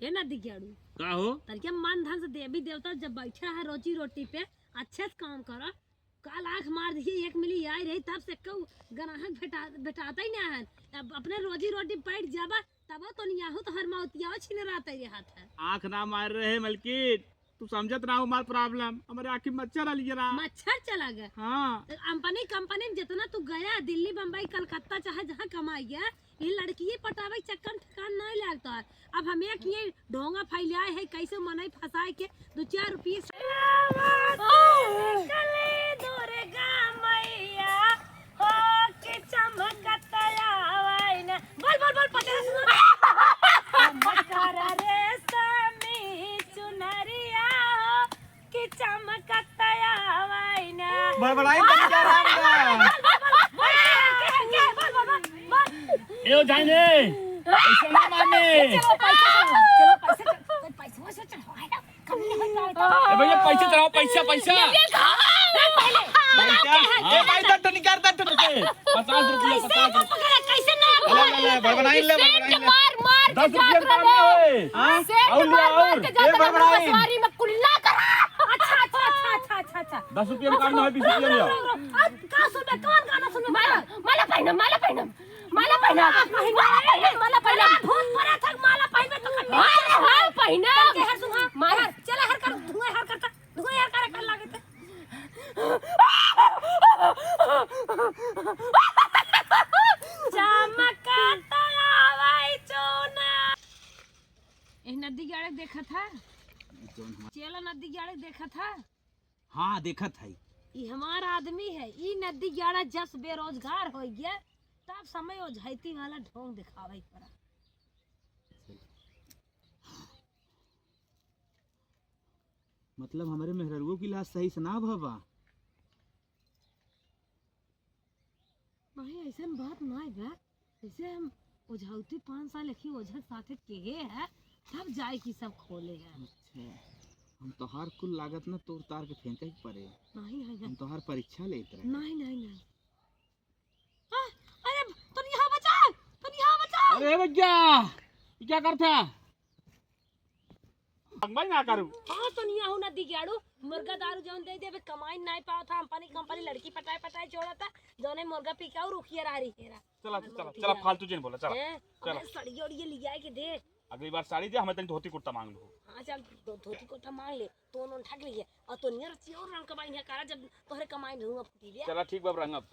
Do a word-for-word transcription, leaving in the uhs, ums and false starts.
हे नद्दी गेड़ू। का हो? तनिके मन धन से देवी देवता जब बैठा है रोजी रोटी पे, अच्छे से काम करो। काल आँख मार दिए, एक मिली आई रही, तब से कहू ग्राहक भेटा-, भेटाता ही ना है। अब अपने रोजी रोटी बैठ जाबा, तबो तो नियाहू तो हर मौतिया छिन रहता ही हाथ है। आँख ना मार रहे मलकिन, तू समझत ना हो हमार problem। हमारे आँखी मच्छर आ लिया ना। मच्छर चला गया। हाँ। तो कंपनी, कंपनी में जितना तू गया, दिल्ली, बम्बई, कलकत्ता, चाहे जहाँ कमाई गया, ये लड़की पटावे के चक्कर में ठिकान नहीं लगता है। अब हम एक ये ढोंगा फैलाए है, कैसे मनई फंसाए के दो चार रुपये से। दुर्गा मैया हो के चमकत आवे ना। बोल, बोल, बोल, पचास। चमकर रेशमी चुनरिया हो कि चमकत आवे ना। बड़बड़ाई तनी जा राम का। बोल, बोल, बोल, बोल, बोल, बोल, बोल, बोल। ए, ओ जाने, ऐसे ना माने। चलो, पैसा चढ़ाओ, चलो, पैसा चढ़ाओ, पैसा, पैसा चढ़ाओ, है ना? कमी नहीं होता है तो। ए भैया, पैसा चढ़ाओ, पैसा, पैसा। ये कहाँ है? पहले पैसा? ए भाई, दस ठो निकाल, दस ठो निकाल। पचास रुपया, कैसे पचास ना रुपया। पकड़ा, कैसे ना ले, ले, ले, पकड़ा? बड़बड़ाई ले, सेंट बड़बड़ाई ले। मार, मार के दस रुपया जात रहे। कम ना होए। हाँ? सेंट और ले मार, और। मार के ए, जात रहे, बड़बड़ाई। सवारी में कुल्ला करा। अच्छा, अच्छा, अच्छा, अच्छा, अच्छा, अच्छा। दस रुपया में काम ना होए, बीस रुपया में आओ। अब का सुनबे, कौन गाना सुनबे? माला, माला पहना, माला पहना। माला पहना, माला पहना, माला पहना। भूत परा था, माला पहनबे तो कहीं। माला, माला पहना। चल के हर सुन, हाँ। माला। हर, चला हर कर, धुआं हर करता, धुआं हर कर, कर लागे थे। चमकत आवे चोना। ए नदी गाड़े देखत है? जौन हमार चेला नदी गाड़े देखत है? हाँ, देखत है। ई हमार आदमी है। ई नदी गाड़ा जस बेरोजगार हो गया, तब समय ओझैती वाला ढोंग दिखावे के पड़ा। मतलब, हमरे मेहररुओ की इलाज सही से ना भवा? नहीं, ऐसन बात नहीं बा। जैसे हम ओझौती पाँच साल एक ही ओझा के साथे केहे है, तब जाए की सब खोले है। अच्छा, हम तोहार कुल लागत ना तोड़ तार के फेंके के पड़े। नहीं, नहीं, हम नहीं। तोहार परीक्षा लेत रहे। नहीं, नहीं, नहीं। हाँ, अरे, तनी यहाँ बचा, तनी यहाँ बचा। अरे भैया, ये क्या करता? भगवान ना करू। हाँ, तो नहीं आहू ना दिग्याड़ू, मुर्गा दारू जौन दे देबे, कमाई नाई पावत था, अंपानी कंपनी लड़की पटाए पटाए छोड़ता, जौने मुर्गा पी के और रुखिया रहा रही हेरा। चला, हमार चला, मोती चला, यार। फालतू जिन बोला, चला, हैं? चला। अरे सड़िया उड़िया लिया के दे। अगली बार साड़ी दे, हमें तनी धोती कुर्ता मांग लू। हाँ, चल, धो-, धोती कुर्ता मांग ले, तो उन्होंने ठग लिए, और तो नियर ची और रंग कमाई नहीं करा, जब तोहरे कमाई नहीं हुआ फूटी दे। चला, ठीक बाब, रंगब।